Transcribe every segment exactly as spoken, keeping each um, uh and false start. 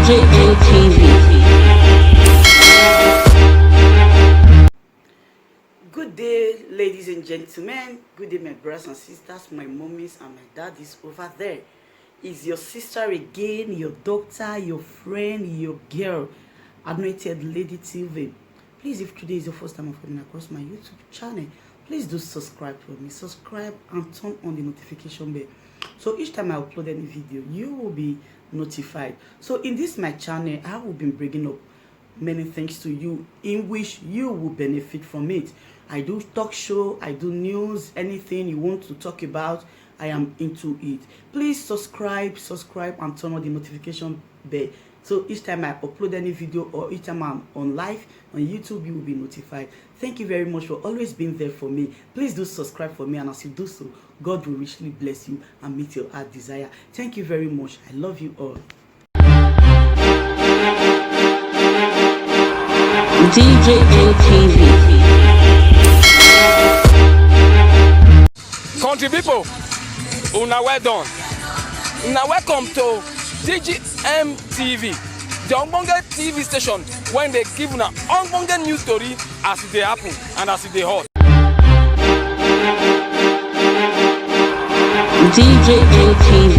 J N T V. Good day, ladies and gentlemen. Good day, my brothers and sisters, my mommies and my daddies over there. Is your sister again, your doctor, your friend, your girl, Anointed Lady Tilvin. Please, if today is your first time of coming across my YouTube channel, please do subscribe for me. Subscribe and turn on the notification bell. So each time I upload any video, you will be notified. So in this my channel, I will be bringing up many things to you in which you will benefit from it. I do talk show, I do news, anything you want to talk about, I am into it. Please subscribe, subscribe, and turn on the notification bell. So each time I upload any video or each time I'm on live on YouTube, you will be notified. Thank you very much for always being there for me. Please do subscribe for me, and as you do so, God will richly bless you and meet your heart desire. Thank you very much. I love you all. D J N T V. Country people, una well done. Una welcome to D G M T V, the ogbonge T V station when they give una ogbonge news story as e dey happen and as e dey hot. D J N T V.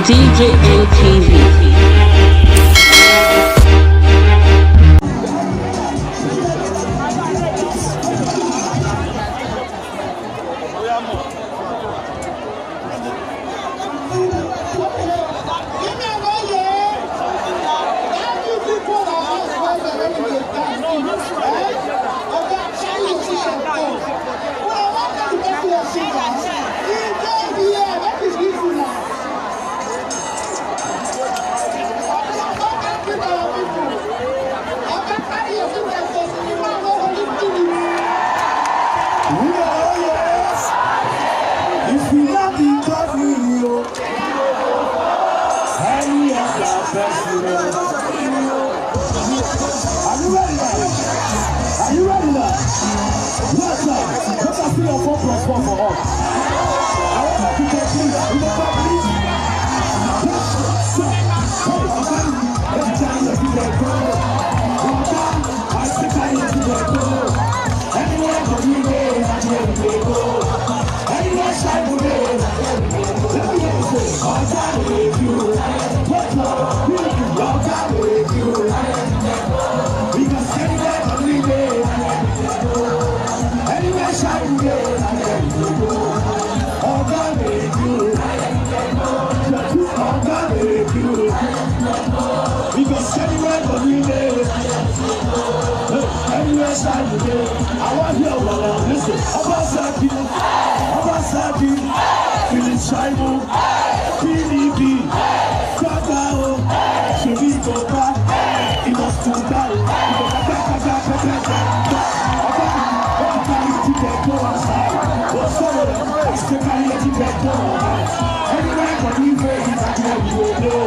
D J A T V. If you love the God, you know. Any other person. Are you ready now? Are you ready now? One time, let us see your four plus four for us. I want you to complete. You know what, please? Hey, okay. Every time you see that, I say, can you see that? Anywhere for you, there is a way to go. Anywhere shy today, let me hear you say, "Ọ̀gá mi lè fi o." What's up? Ọ̀gá mi lè fi o. Because anywhere for me, there is a way to go. Anywhere shy today, ọ̀gá mi lè fi o. Ọ̀gá mi lè fi o. Because anywhere for me, there is a way to go. Anywhere side you dey, I wan hear wala. Listen, Obaseki, Obaseki, Philip Shaibu, P D P, Kaka o, Shebi Kopa, he must to die. He go kaka, kaka, kaka, kaka. Oba, Oba, carry your ticket, go outside. Oh, sorry, I say carry your ticket, go outside. Anywhere for me, where you can go, you go.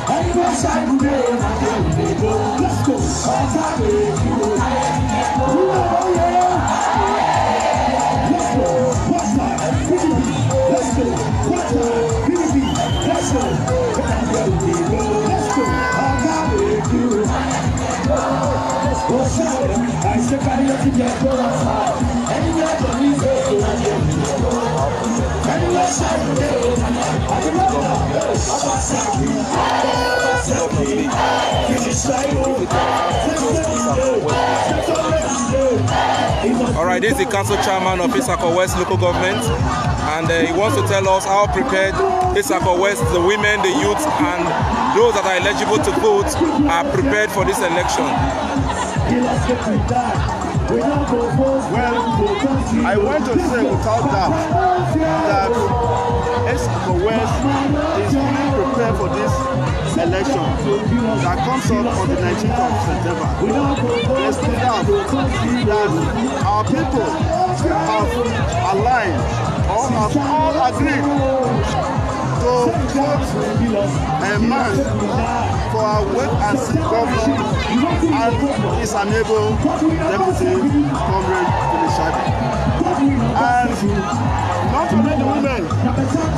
Anywhere side you dey, you dey go. Let's go. Ọ̀gá mi lè fi o. Oh, yeah. Let's go. One time, P D P. Let's go. One time, P D P. Let's go. Let's go. Ọ̀gá mi lè fi o. Oh, sorry. I say carry your ticket, go outside. Anywhere for me, where you can go. Anywhere side you dey, All right, this is the council chairman of Etsako West local government, and uh, he wants to tell us how prepared Etsako West, the women, the youth, and those that are eligible to vote are prepared for this election. Well, I want to say without doubt that Etsako West is fully prepared for this election that comes up on the nineteenth of September. There's no doubt that our people have aligned or have all agreed to vote a man for our wait and see governor and his amiable deputy, Comrade Philip Shabi. And not only the women,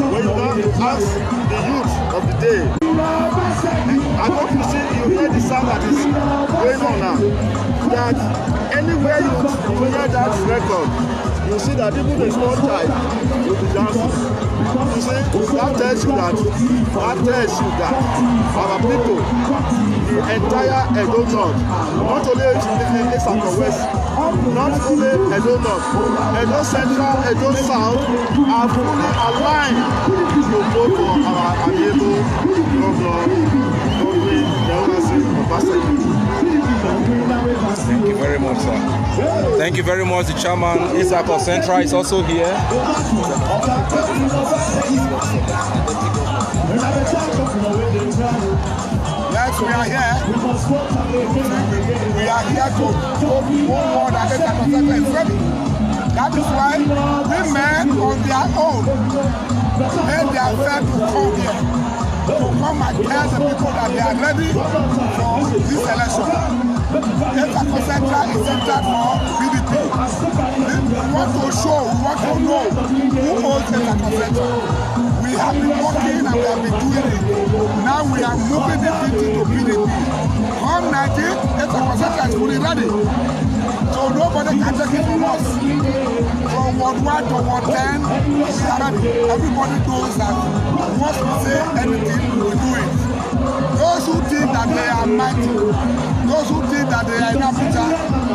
when you now ask the youth of the day, I hope you see, you hear the sound that is going on now. That anywhere you, you hear that record, you see that even the small child will be dancing. You see, that tells you that, that tells you that our people, the entire Edo North, not only Etsako West, not only Edo North, Edo Central, Edo South are fully aligned to vote for our amiable governor, Godwin Dawasi Obaseki. Thank you very much, sir. Thank you very much. The chairman, Etsako Central, is also here. Yes, we are here. We are here to hope the whole world that Etsako Central is ready. That is why women on their own made their effort to come here, to come and tell the people that they are ready for this election. Etsako Central is centered for P D P. We want to show, we want to know who owns Etsako Central. We have been working and we have been doing it. Now we are moving the P D P to P D P. Come nineteenth, Etsako Central is fully ready. So nobody can take it from us. From Ward one to Ward ten, we are ready. Everybody knows that once we say anything, we do it. Those who think that they are mighty, those who think that they are in Abuja,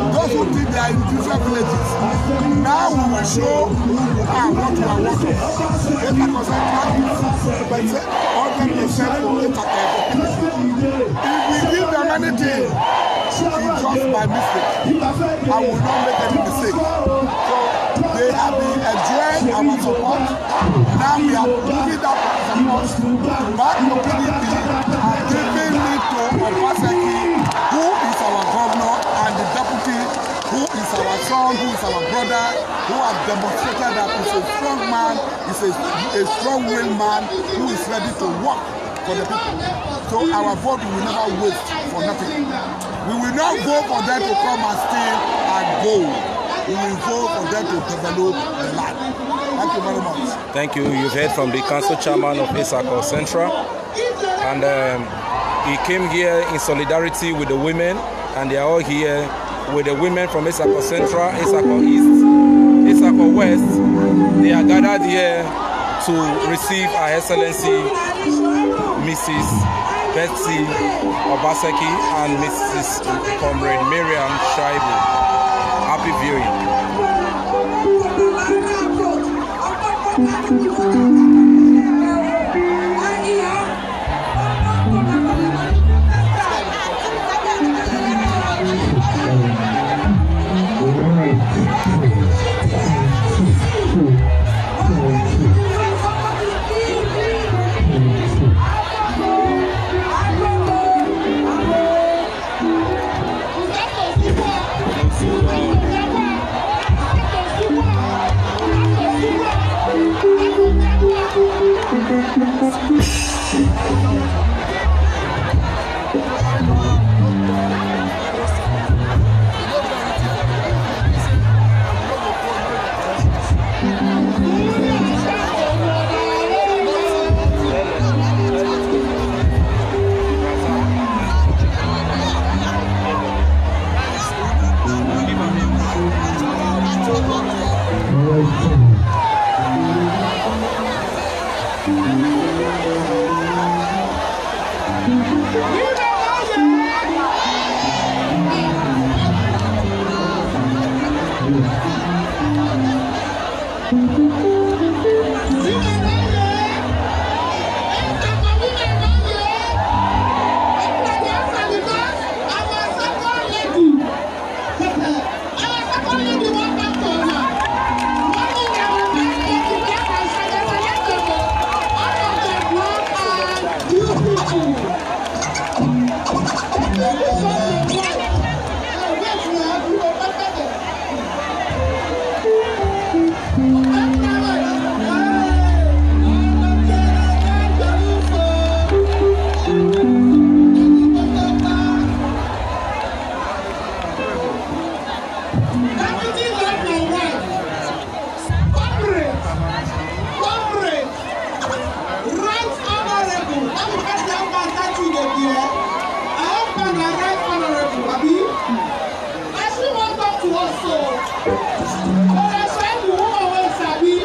those who think they are in different villages, now we will show who you are, what you are, what you are. Etsako Central is hundred percent for Etsako. If we give them anything, it's just by mistake. I will not make any mistake. So they have been enjoying our support. Now we are moving that support back to P D P and giving it to Obaseki, who is our governor, and the deputy, who is our son, who is our brother, who have demonstrated that he's a strong man, he's a, a strong-willed man who is ready to work for the people. So our vote will never waste for nothing. We will not vote for them to come and steal and go. We will vote for them to develop the land. Thank you very much. Thank you. You've heard from the council chairman of Etsako Central. And um, he came here in solidarity with the women, and they are all here with the women from Etsako Central, Etsako East, Etsako West. They are gathered here to receive Her Excellency Missus Betsy Obaseki and Missus Comrade Miriam Shaibu. Happy viewing. Deputy Governor wife, comrade, comrade, Right Honorable, let me get that man that you dey there. I hope na Right Honorable, abi? Person wan talk to us o. But I swear the woman wey sabi,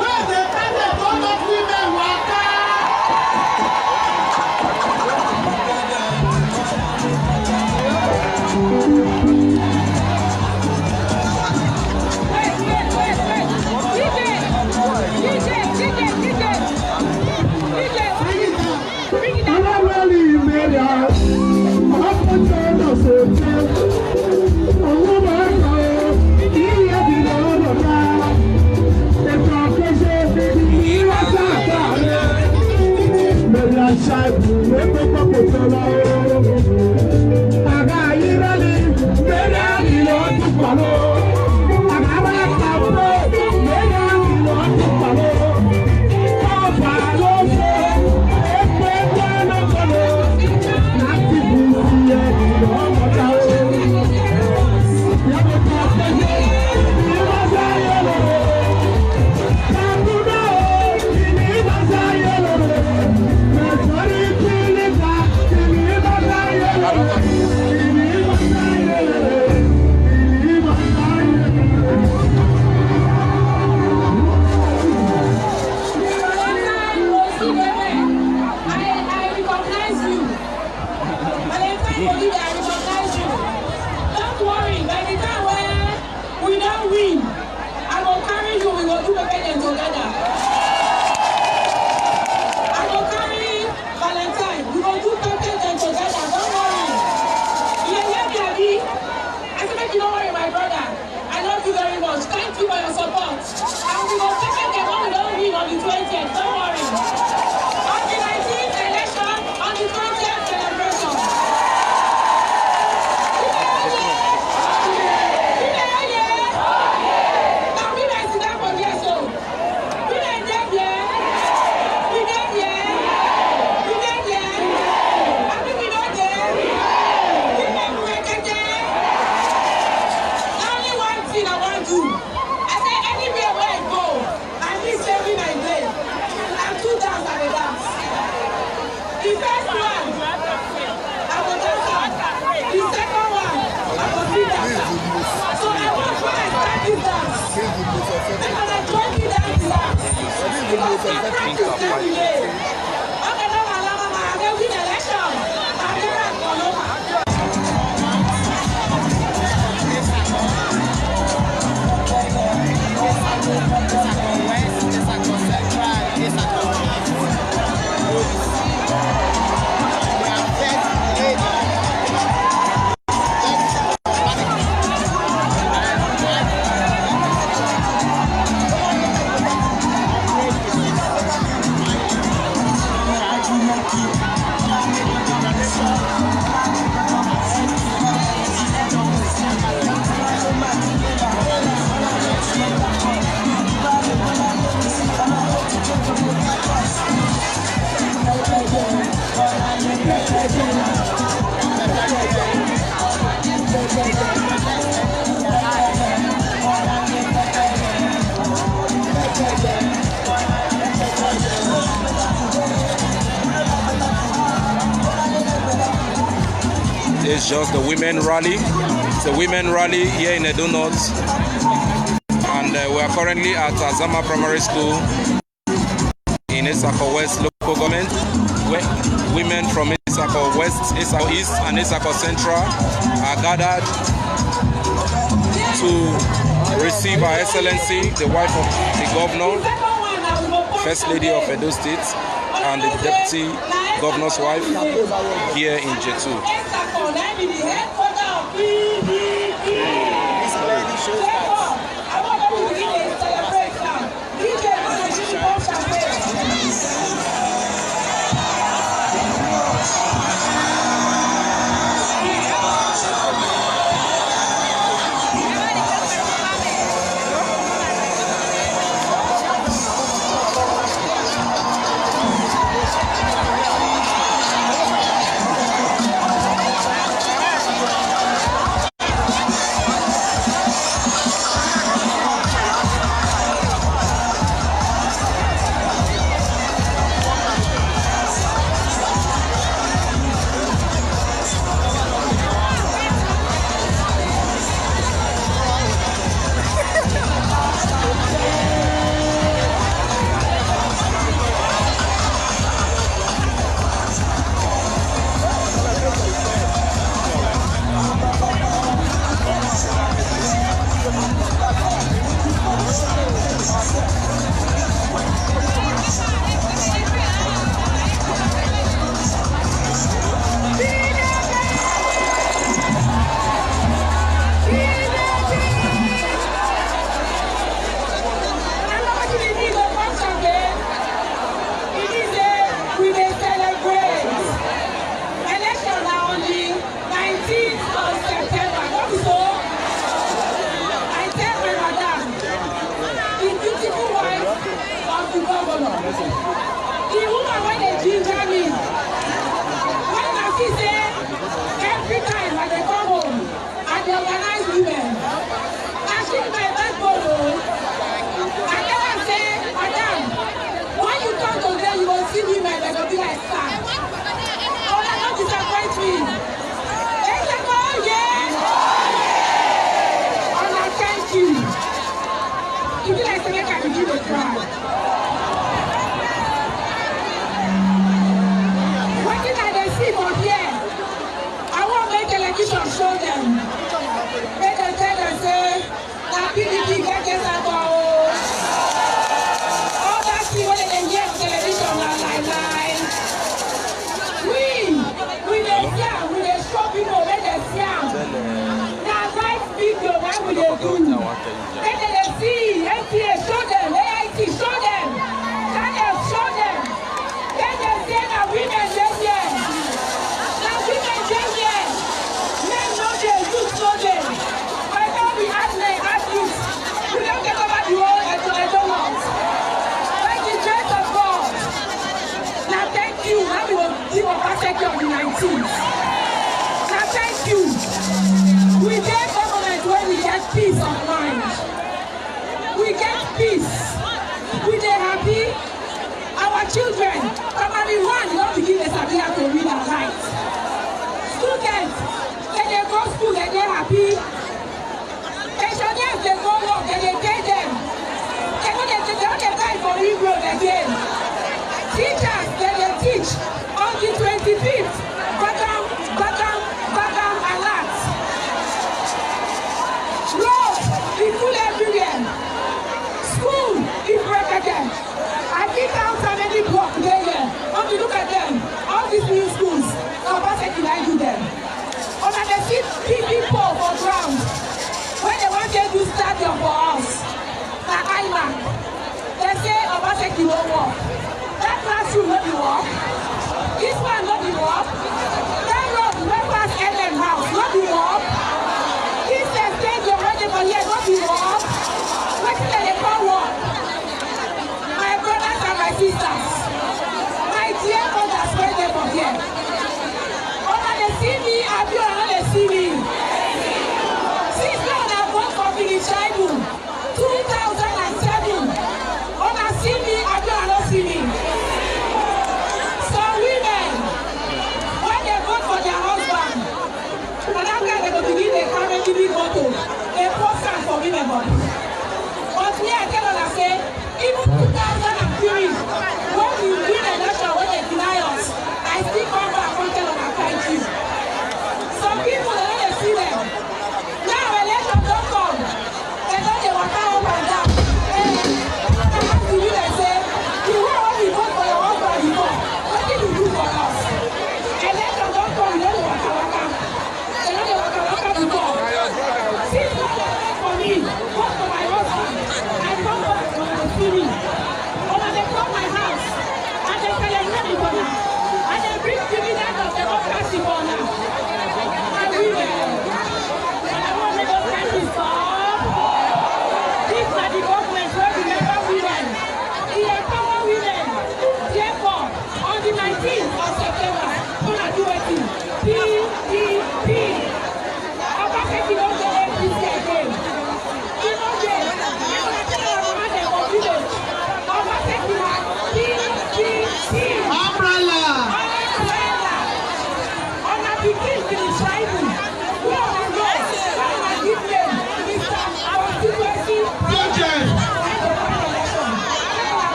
wey dey carry the women waka. I, I recognize you. Valentine Olive, I recognize you. Don't worry, by the time when we don win, I go carry you, we go do pepper dem together. I go carry Valentine, we go do pepper dem together, don't worry. You dey hear me, abi? I say make you no worry, my brother. I love you very much. Thank you for your support. And we go take it when we don win on the twentieth. Don't worry. On the nineteenth election, on the twentieth celebration. Now we dey sit down for there so. We dey there. We dey there. We dey there. Abi we no dey? Women brekete. Na only one thing I wan do. I say anywhere wey I go, I feel say win I dey. Na two dance I dey dance. The first one, I go dance am. The second one, I go still dance am. So I want when I start this dance, make una join me dance am. Because na practice dey delay. Okay, no wahala, mama, I dey win election. I dey run for no. It's just the women rally. It's a women rally here in Edo North. And uh, we are currently at Azama Primary School in Etsako West local government, where women from Etsako West, Etsako East, and Etsako Central are gathered to receive Her Excellency, the wife of the governor, First Lady of Edo State, and the deputy governor's wife here in Jetu.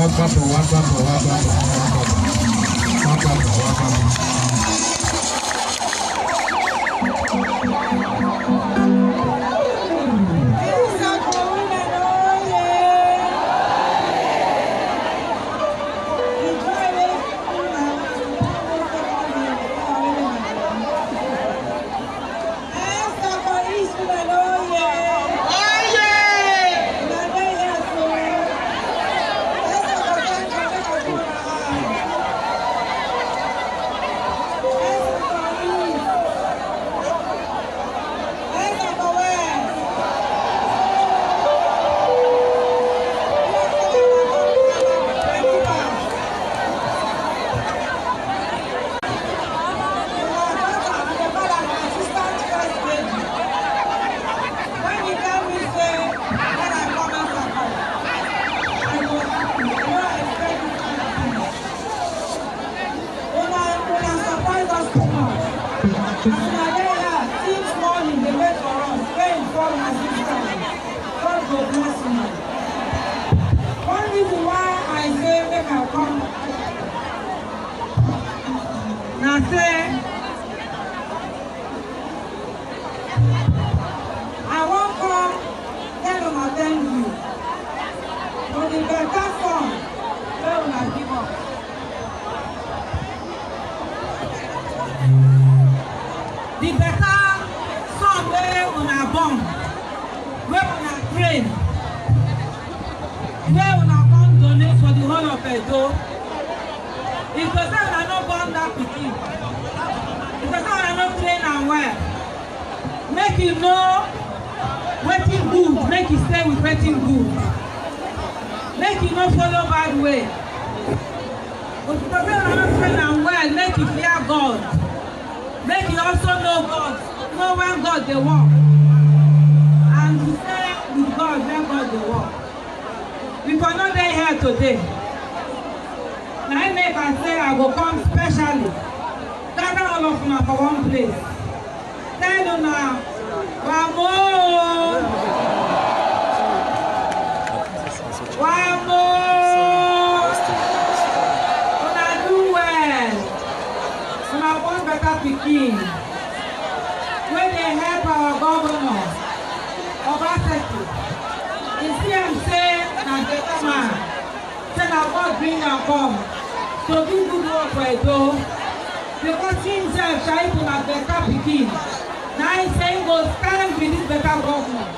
Wá káàbọ̀, wá káàbọ̀, wá káàbọ̀, wá káàbọ̀. Wá káàbọ̀, wá káàbọ̀. Una, una surprise us too much. As una dey here, since morning dey wait for us, rain fall as this time. God go bless una. One reason why I say make I come na say I wan come tell una thank you for the better song wey una give us. The better song wey una born, wey una train, wey una come donate for the whole of Edo. If to say una no born that pikin, if to say una no train am well, make you know wetin good, make you stay with wetin good, make you no follow bad way. But if to say una no train am well, make you fear God, make you also know God, know when God dey work, and to stay with God when God dey work. We for no dey here today. Na im make I say I go come specially gather all of una for one place. Tell una, wamo! Wamo! Una do well. Una born better pikin wey dey help our governor, Obaseki. He see am say na better man. Say na God bring am come to do good work for Edo, because himself, Shaibu, na better pikin. Na him say him go stand with this better governor.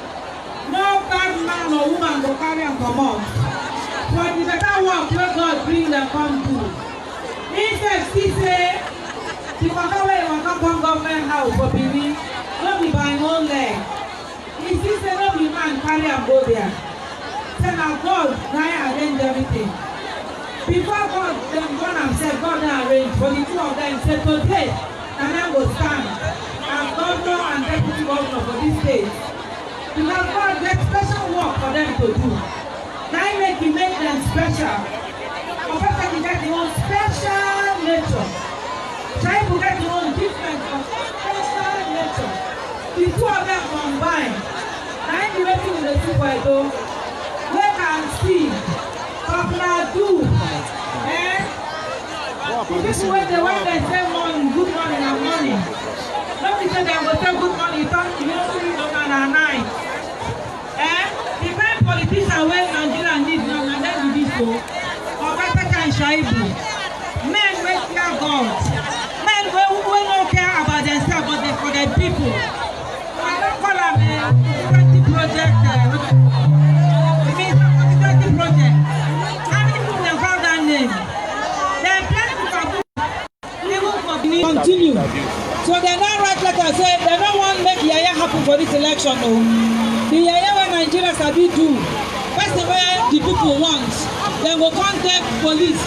No bad man or woman go carry am comot for the better work wey God bring dem come do. Him sef see say the waka wey he waka come government house for Benin no be by him own leg. He see say no be man carry am go there. Say na God na him arrange everything. Before God dem born am sef, God don arrange for the two of them. Say today na dem go stand as governor and deputy governor for this state, because God get special work for them to do. Na him make he make dem special. Obaseki get him own special nature. Shaibu get him own different but special nature. The two of them combine, na him be wetin we dey see for Edo. Wait and see. Governor do. Eh? The people wey dey, when dem say morning, good morning na morning. No be say dem go say good morning, turn immediately una na night. Eh? The kind politician wey Nigeria need now, na dem be this o. Obaseki and Shaibu. Men wey fear God. Men wey, wey no care about themselves, but they for the people. I don call am a twenty project, uh, minister for the twenty project. How many people dem call that name? Dem plenty for Abuja, even for Benin. Continue. So dem don write letter say dem no wan make yeye happen for this election o. The yeye wey Nigeria sabi do, person wey the people want, dem go come take police,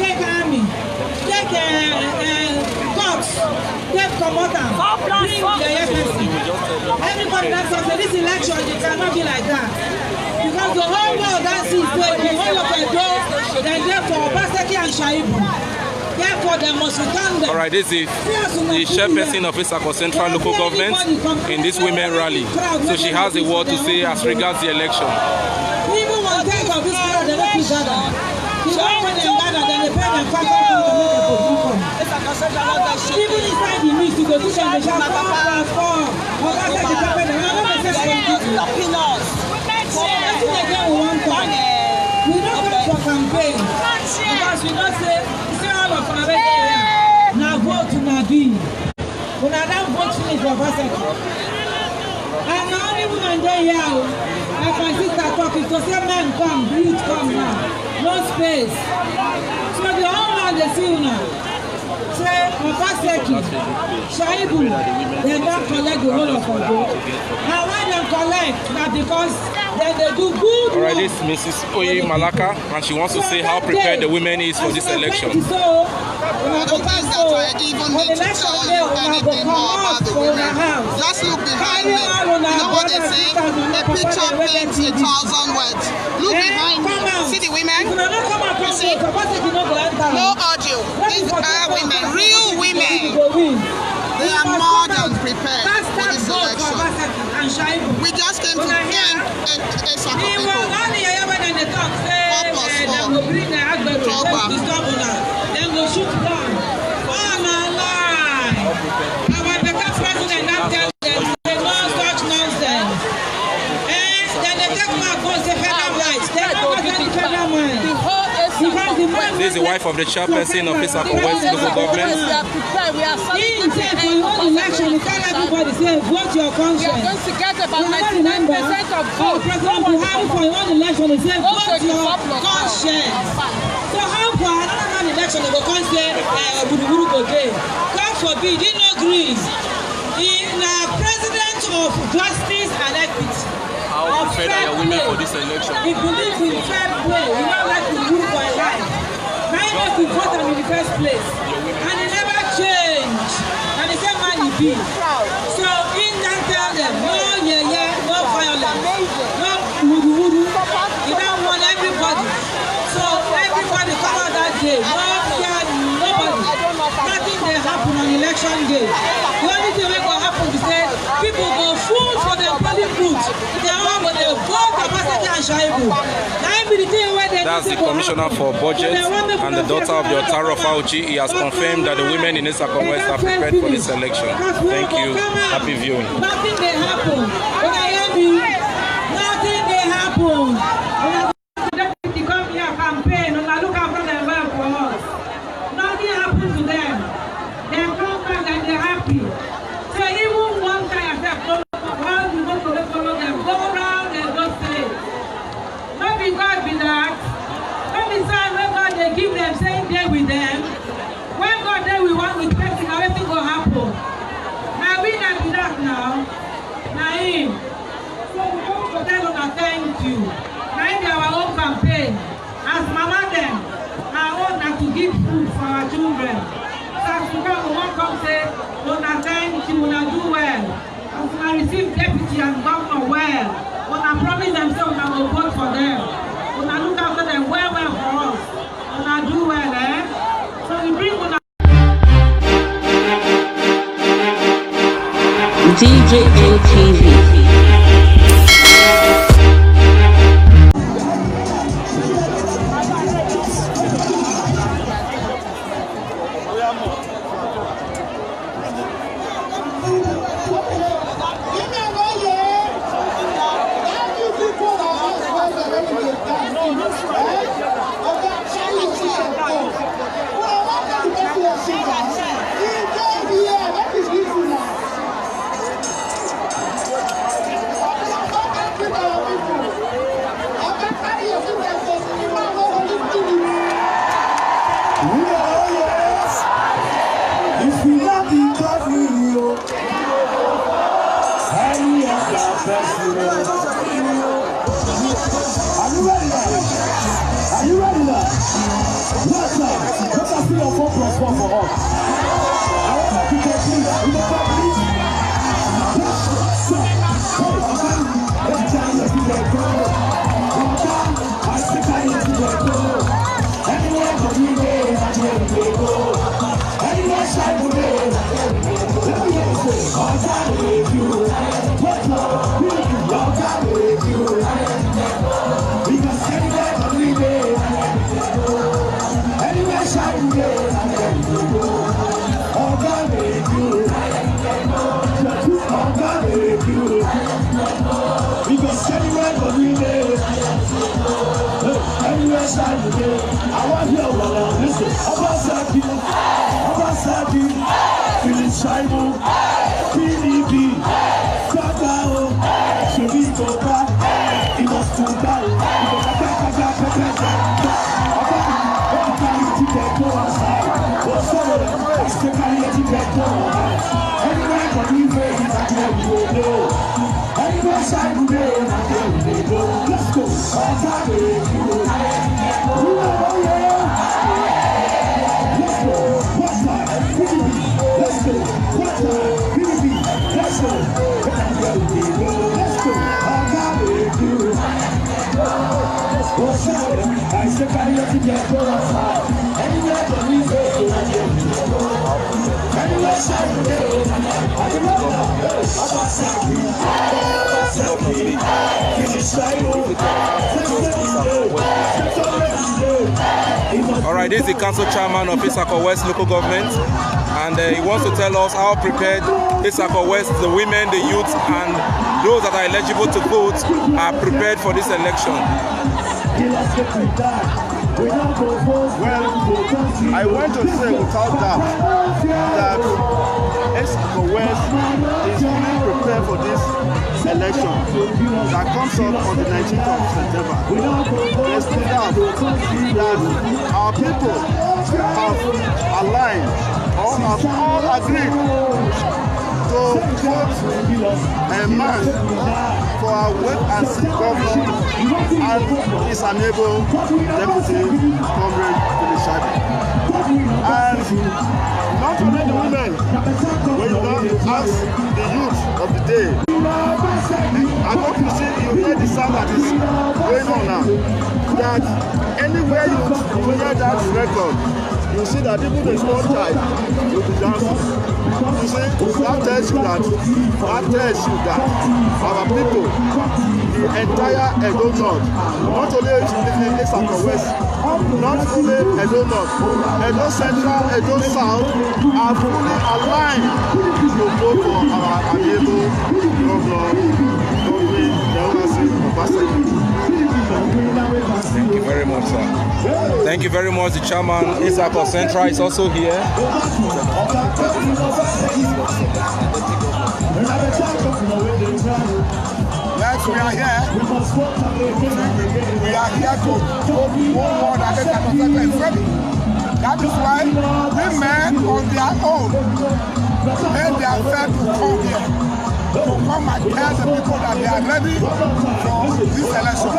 take army, take, uh, uh, cops, take comot am, bring yeye person. Everybody don talk say this election, it cannot be like that, because the whole world don see say the whole of Edo, dem dey for Obaseki and Shaibu. Therefore, dem must return them. All right, this is the chairperson of Festaco Central Local Government in this women rally. So she has a word to say as regards the election. Even one tenth of this crowd, dem no fit gather. So when dem gather, dem dey pay dem five thousand to make dem go come. Even inside the mist, you go see dem dey shout, "Come, come, come." Oga say the pepper dem, I no dey say politics. Wetin dey get we wan talk? We no come for campaign because we know say, say all of our area na vote una be. Una don vote finish for Obaseki. And na only women dey here o. Like my sister talk, if to say men come, youth come now, no space. So the whole world dey see una. Say Obaseki, Shaibu, dem don collect the whole of Ondo. And when dem collect, na because dem dey do good work. All right, this Missus Oye Malaka, and she wants to say how prepared the women is for this election. So, for the ones that I even need to tell you anything more about the women, just look behind me. You know what they say? A picture paints a thousand words. Look behind me. See the women? You see? No audio. These are women, real women. They are more than prepared for this election. We just came to thank Etsako people. Four plus four. Talk back. Dem go shoot gun. Oh, na lie. Our better president don tell dem say no such nonsense. Eh, dem dey take mouth go say federal rights. Dem no go get the federal rights. Because the man This is the wife of the chairperson of Etsako West Local Government. He himself, for his own election, he tell everybody say, "Vote your conscience." Una no remember? Our President Buhari for his own election, he say, "Vote your conscience." So how for another man election, they go come say, eh, "Wuruwuru go dey"? God forbid, he no gree. He na president of justice and equity. How prepared are your women for this election? He believe in fair play. He no like to rule for him life. Na him make we vote am in the first place. And he never change. Na the same man he be. So he don tell them, no yeye, no violence, no wuruwuru. He don warn everybody. So everybody come out that day. No fear nobody. Nothing dey happen on election day. The only thing wey go happen be say people go full for their polling booth. Their own go dey vote Obaseki and Shaibu. Na him be the thing wey dem That's the Commissioner for Budget and the daughter of the Otaro Fauci. He has confirmed that the women in Etsako West are prepared for this election. Thank you. Happy viewing. Nothing dey happen. Una hear me? Nothing dey happen. Una deputy come here campaign. Una look after them well for us. Nothing happen to them. Dem come back and they happy. So even one time I said, follow, all the motor wey follow them, go round and go straight. No be God be that. No be sign wey God dey give them, say dey with them. When God dey with one with person, na wetin go happen? Na we na be that now. Na him. So we come to tell una thank you. Na him be our own campaign. As mama dem, our own na to give food for our children. So as we come, we wan come say, una thank you, una do well. As una receive deputy and governor well, una promise them say una go vote for them. Una look after them well well for us. Una do well, eh? So we bring una D J N T V. If you love the God, you, any other person. Are you ready now? Are you ready now? What's up? Let us see your four plus four for us. I want to complete. You know what, please? Let's go. Hey, let me tell you something. Anywhere for me, baby, I can't go. Anywhere shy for me, let me hear you say, "All time with you." What's up? All time with you. Because anywhere for me, baby, Listen, Obaseki, Obaseki, Philip Shaibu, P D P, Kakao, Shevito, Inos Tuba, Anywhere for you, baby, I can go. Anywhere side you dey, na there we dey go. Let's go. Oga dey go. Oh, yeah. Let's go. One time, P D P. Let's go. One time, P D P. Let's go. Anywhere we dey go. Let's go. Oga dey go. What's up? I say, carry your ticket, go outside. Anywhere for you, baby, I can go. All right, this is the council chairman of Etsako West local government, and uh, he wants to tell us how prepared Etsako West, the women, the youth, and those that are eligible to vote are prepared for this election. Well, I want to say without doubt that Etsako West is fully prepared for this election that comes up on the nineteenth of September. There's no doubt that our people have aligned or have all agreed to vote a man for our wait and see governor and his amiable deputy, Comrade Philip Shaibu. And not only the women, when you now ask the youth of the day, I hope you see, you hear the sound that is going on now. That anywhere you, you hear that record, you see that even the small child will be dancing. You see, that tells you that, that tells you that our people, the entire Edo North, not only Etsako West, not only Edo North, Edo Central, Edo South, are fully aligned to vote for our amiable governor, Godwin Yahwasi Obaseki. Thank you very much, sir. Thank you very much. The chairman, Etsako Central, is also here. Yes, we are here. We are here to show the whole world that Etsako Central is ready. That is why women on their own made their effort to come here, to come and tell the people that they are ready for this election.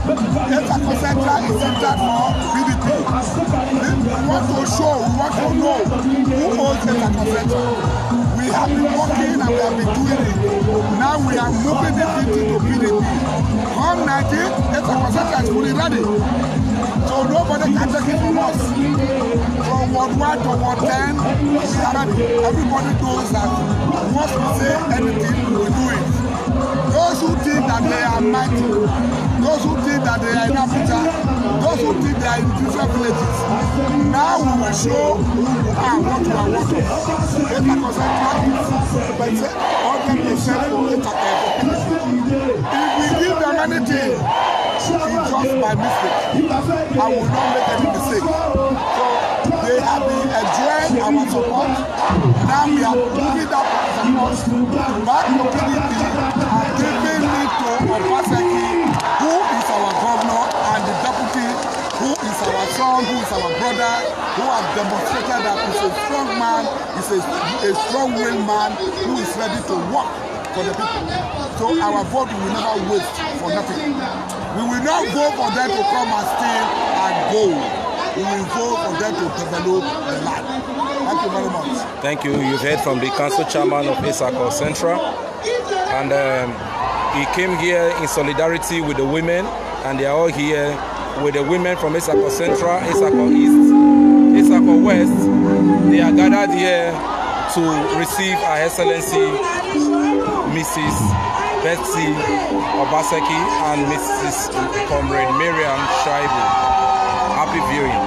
Etsako Central is centered for P D P. We want to show, we want to know who owns Etsako Central. We have been working and we have been doing it. Now we are moving the city to P D P. Come nineteenth, Etsako Central is fully ready. So nobody can take it from us. From Ward one to Ward ten, we are ready. Everybody knows that once we say anything, we do it. Those who think that they are mighty, those who think that they are in Abuja, those who think they are in different villages, now we will show who you are, what you are, what you are. Etsako Central is hundred percent for Etsako people. If we give them anything, it's just by mistake. I will not make any mistake. So they have been enjoying our support. Now we are moving that support back to P D P and giving it to Obaseki, who is our governor, and the deputy, who is our son, who is our brother, who has demonstrated that he's a strong man, he's a, a strong-willed man who is ready to work for the people. So our vote will never waste for nothing. We will not vote for them to come and steal and go. We will vote for them to develop the land. Thank you very much. Thank you. You've heard from the council chairman of Etsako Central, and um, he came here in solidarity with the women, and they are all here with the women from Etsako Central, Etsako East, Etsako West. They are gathered here to receive Her Excellency Missus Betsy Obaseki and Missus Comrade Miriam Shaibu. Happy viewing.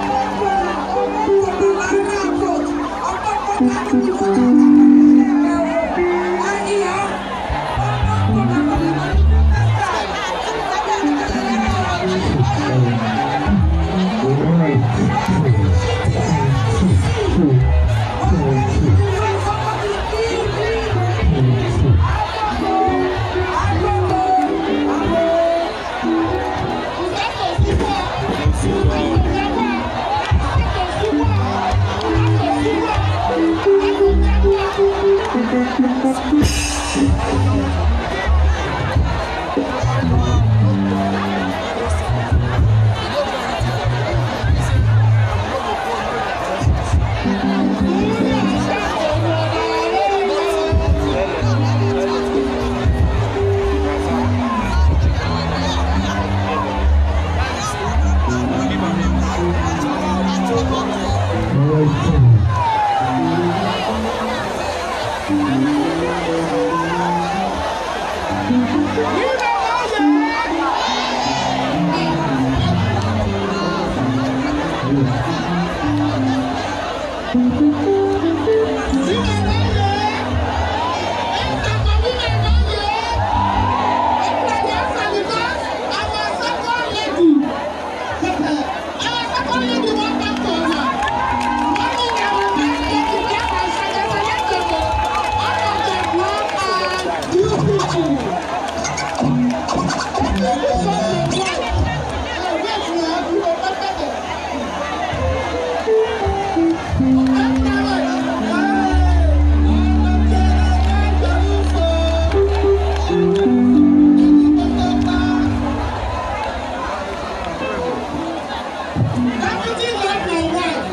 Deputy Governor wife,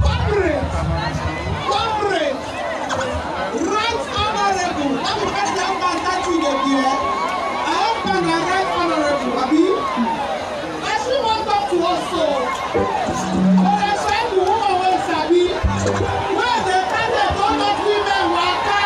corporate, corporate, Right Honorable, let me get the husband that you dey there. I hope na Right Honorable, abi? Person wan talk to us so. But I say the woman wey sabi, wey dey tell them all those women waka.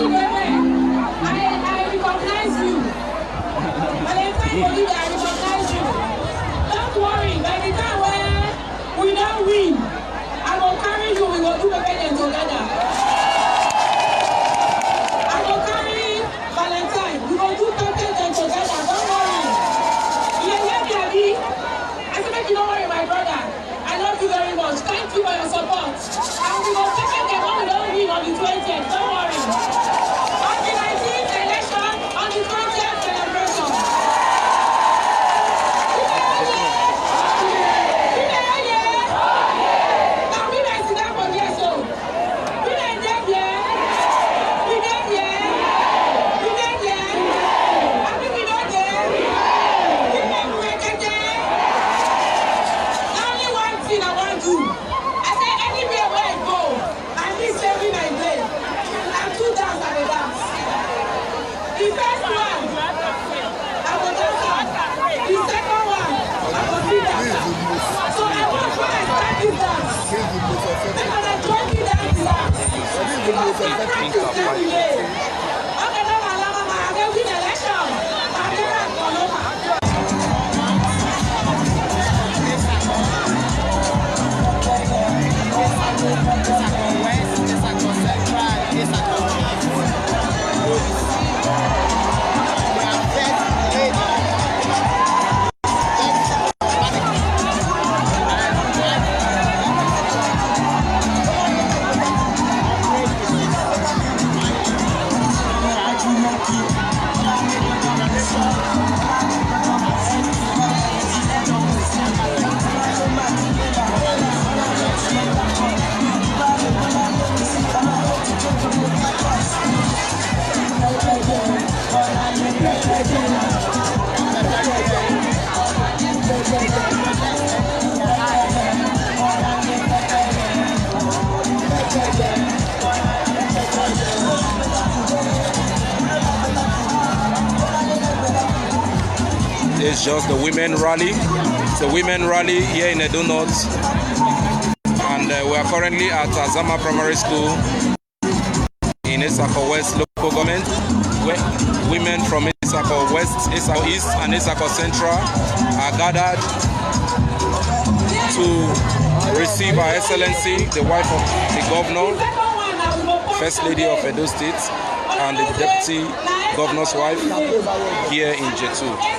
I, I recognize you. Valentine Olive, I recognize you. Don't worry, by the time when we don win, I go carry you, we go do pepper dem together. I go carry Valentine, we go do pepper dem together, don't worry. You dey hear me, abi? I say make you no worry, my brother. I love you very much. Thank you for your support. And we go take them when we don win on the twentieth. Don't worry. On the nineteenth election, on the twentieth celebration. Na women sit down for there so. Women dey there. We dey there. We dey there. Abi we no dey? Women we dey there. Na only one thing I wan do. I say anywhere where I go, I mean say win I dey. Na two dance I dey dance. The first one, I go dance am. The second one, I go still dance am. So I want when I start this dance, make una join me dance the dance. Because na practice dey delay. Okay, no wahala, mama, I dey win election. I dey run for no It's just the women rally. It's a women rally here in Edo North. And uh, we are currently at Azama Primary School in Isako West local government, where women from Isako West, Isako East, and Isako Central are gathered to receive Her Excellency, the wife of the governor, First Lady of Edo State, and the deputy governor's wife here in Jetu.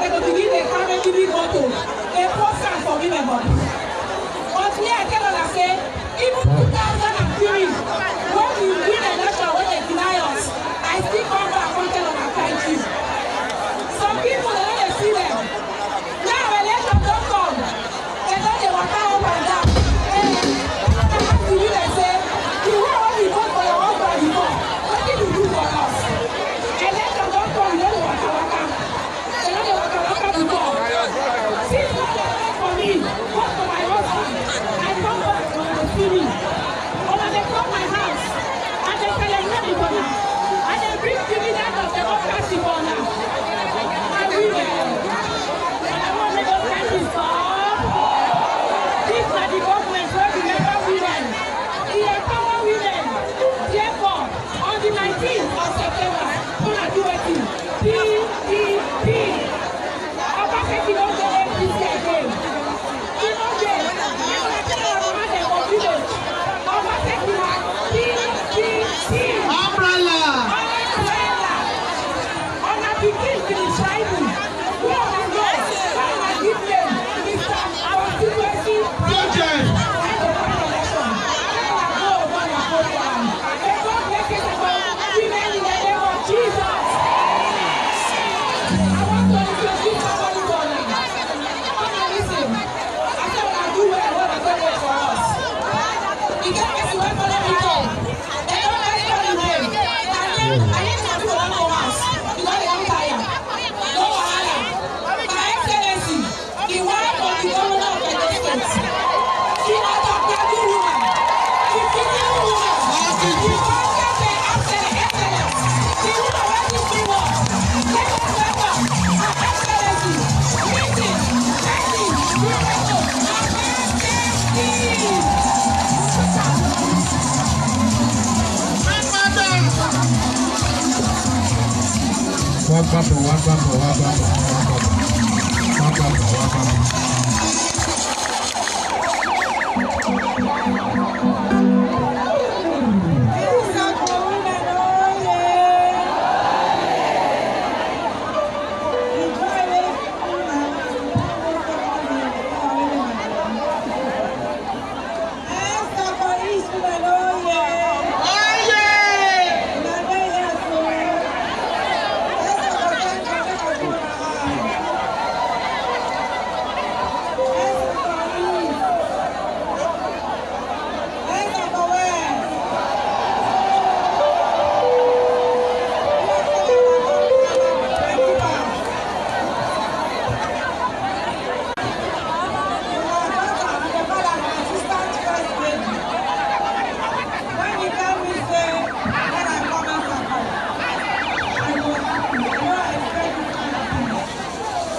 Dem go begin dey carry big big motor, dey post am for women body. But me, I tell una say, even two thousand and three, when we win election wey dem deny us, I still come back come tell una thank you. Some people, dem no dey see dem. Now election don come, dem don dey waka up and down. Eh, I ask the women say, the one wey we vote for your husband before, wetin you do for us? Election don come, you no dey waka waka. They no dey waka waka before. Since God don work for me, work for my husband, I come back, una dey see me. Una dey come my house, I dey celebrate with una. I dey bring dividend of democracy for una. I win well. And I wan make those kind things stop. This na the government wey remember women. E empower women. Therefore, on the nineteenth of September, una do wetin? P D P. Obaseki no dey A P C again. E no dey. Make una tell our mama dem for village. Obaseki na P D P. Umbrella. Umbrella. Una pikin be the tribal. Wey una know, wey una give name, Mister Constituency Project. Election. Make una go, go una vote for am. May God bless you, women, in the name of Jesus. I want to introduce somebody to una. Una listen. I say una do well, well, well, well for us. E get person wey follow me talk. Dem don first call him name. Na name, na name some people don come house. You don dey come tire. No wahala. My Excellency, the wife of the governor of Edo State, the hardworking woman, the female woman, the Godfather Excellence, the woman wey teach me work. Let us welcome Her Excellency, Missus Betty Ireto Obaseki. Wá gbàbọ̀, wá gbàbọ̀, wá gbàbọ̀, wá gbàbọ̀, wá gbàbọ̀, wá gbàbọ̀.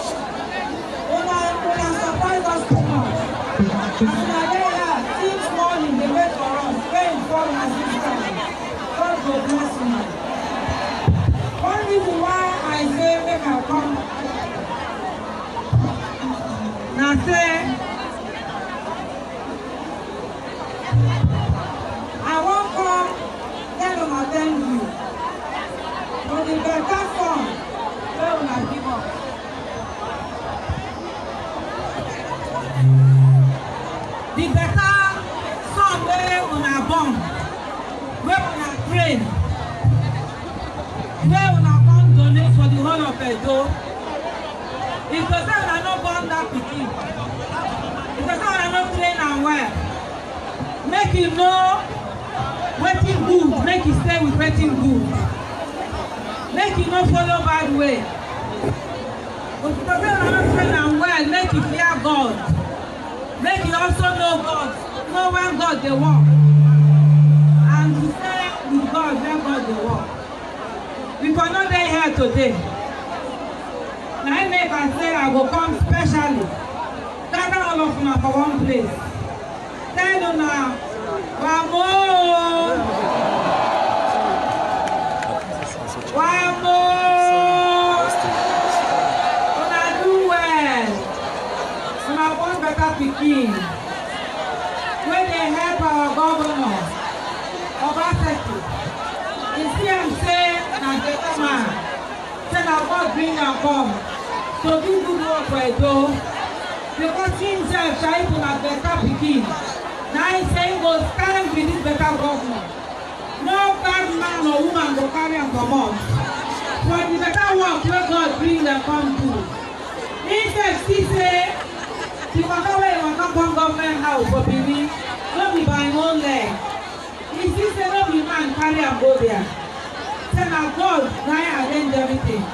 Una, una surprise us too much. As una dey here, since morning dey wait for us, rain fall as this time. God go bless una. One reason why I say make I come na say I wan come tell una thank you for the better song wey una give us. The better song wey una born, wey una train, wey una come donate for the whole of Edo. If to say una no born that pikin, if to say una no train am well, make e know wetin good, make e stay with wetin good, make e no follow bad way. But if to say una no train am well, make e fear God, make e also know God, know when God dey work, and to stay with God when God dey work. We for no dey here today. Na im make I say I go come specially gather all of una for one place. Tell una, wamo! Wamo! Una do well. Una born better pikin wey dey help our governor, Obaseki. E see am say na better man. Say na God bring am come. to do good work for Edo, because himself, Shaibu, na better pikin. Na him say he go stand with this better governor. No bad man or woman go carry am comot. For the better work wey God bring dem come do. Him sef see say the waka wey he waka come government house for Benin no be by him own leg. He see say no be man carry am go there. Say na God na him arrange everything.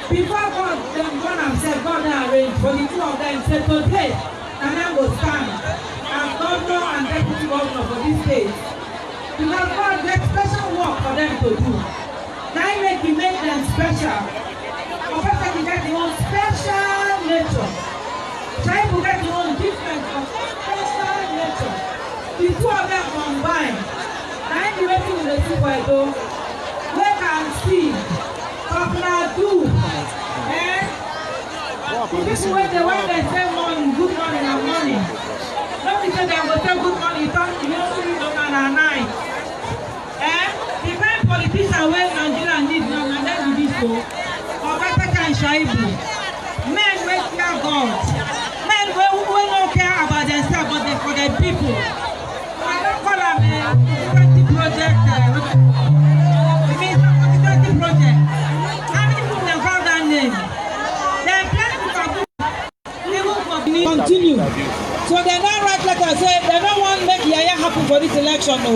Before God, dem born am sef, God don arrange for the two of them. Say today, na dem go stand as governor and deputy governor for this state. Because God get special work for them to do. Na him make he make them special. Obaseki get him own special nature. Shaibu get him own different, special nature. The two of them combine, na him be wetin we dey see for Edo. Wait and see. Governor do. Eh? The people wey dey, when dem say morning, good morning na morning. No be say dem go say good morning, turn to you, you know, na night. Eh? The kind politician wey Nigeria need now, na dem be this o. Obaseki and Shaibu. Men wey fear God. Men wey, wey no care about themselves, but they for their people. I don call am a twenty project, uh, I mean, twenty project. How many people dem call that name? Dem plenty for good. Even for Benin continue. So dem don write letter say dem no wan make yeye happen for this election o.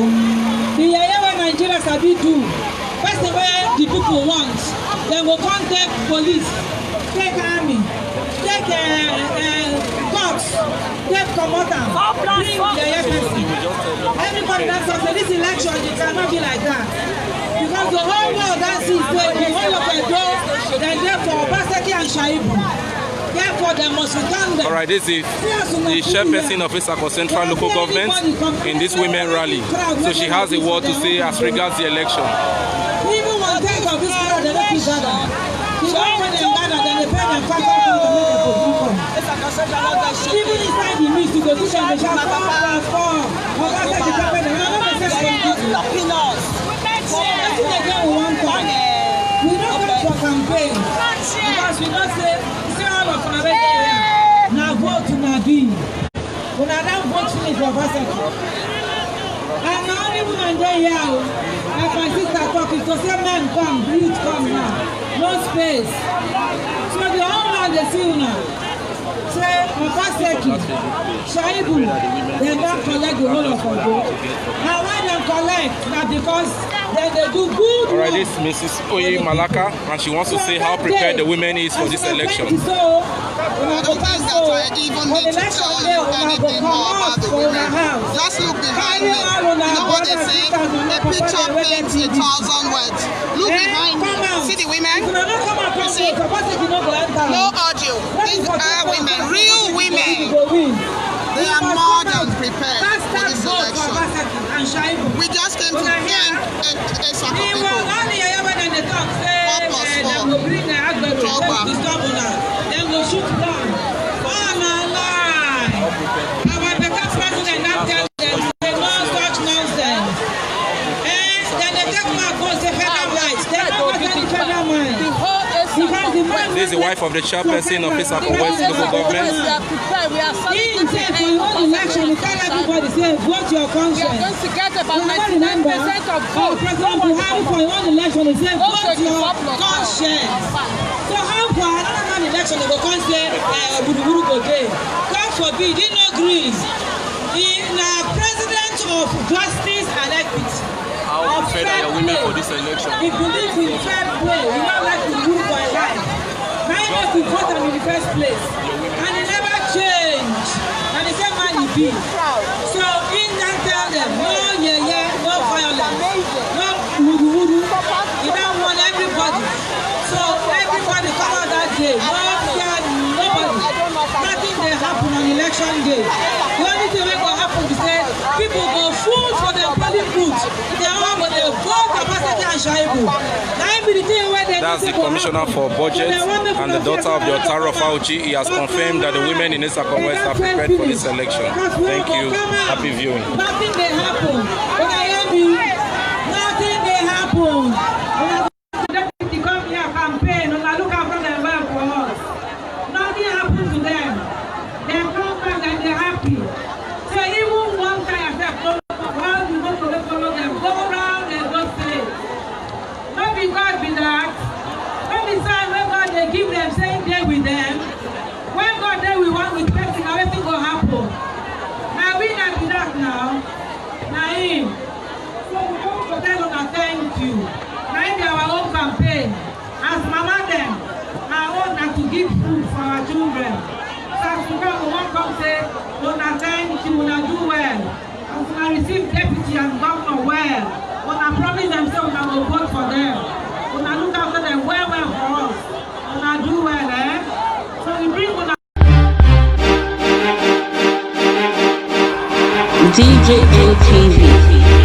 The yeye wey Nigeria sabi do, person wey the people want, dem go come take police, take army, take, uh, uh, cops, take comot am, bring yeye person. Everybody don talk say this election, it cannot be like that. Because the whole world don see say the whole of Edo, dem dey for Obaseki and Shaibu. Therefore, dem must return them. All right, this is the chairperson of Etsako Central Local Government in this women rally. So she has a word to say as regards the election. Even one tenth of this crowd, dem no fit gather. The one wey dem gather, dem dey pay dem five thousand to make dem for come. Even inside the midst, you go see dem dey shout, "Come, come, come." Obaseki tell dem, "No, no, no, no, no." Wetin again we wan talk? We no come for campaign because we know say, see all of una wey dey here, na vote una be. Una don vote finish for Obaseki. And na only women dey here o. As my sister talk, if to say men come, youth come now, no space. So the whole world dey see una. Say Obaseki, Shaibu, dem don collect the whole of Ondo. And why dem collect? Na because dem dey do good work. All right, this is Missus Oye Malaka, and she wants to say how prepared the women is for this election. So, una go think so. When election dey, una go comot for una house. Just look behind me. You know what they say? A picture paints a thousand words. Look behind me. See the women? You see? No audio. These are women, real women. They are more than prepared for this election. We just came to thank Etsako people. Four plus four. Twelve. Dem go shoot down. All na lie. Our better president don tell dem say no such nonsense. Eh, dem dey take man go say federal rights. Dem no want any federal mind. Because the man This is the wife of the chairperson of Etsako West Local Government. He himself, for him own election, he tell everybody say, "Vote your conscience." Una no remember? Our President Buhari, for him own election, he say, "Vote your conscience." So how for another man election, they go come say, eh, wuruwuru go dey? God forbid, he no gree. He na president of justice and equity. How prepared are your women for this election? He believe in fair play. He no like to rule by lie. Na him make we vote am in the first place. And he never change. Na the same man he be. So he don tell them, no yeye, no violence, no wuruwuru. He don warn everybody. So everybody come out that day. No fear nobody. Nothing dey happen on election day. The only thing wey go happen be say people go full for the polling booth. They all go dey vote Obaseki and Shaibu. Na him be the thing wey dem That's the commissioner for budget and the daughter of the Otaro Fauci. He has confirmed that the women in Etsako West are prepared for this election. Thank you. Happy viewing. Nothing dey happen. Una hear me? Nothing dey happen. Una come here campaign. Una look after them well for us. our children. So as we come, we wan come say, una thank you, una do well. As una receive deputy and governor well, una promise dem say una go vote for dem. Una look after dem well well for us. Una do well, eh? So we bring una D J N T V.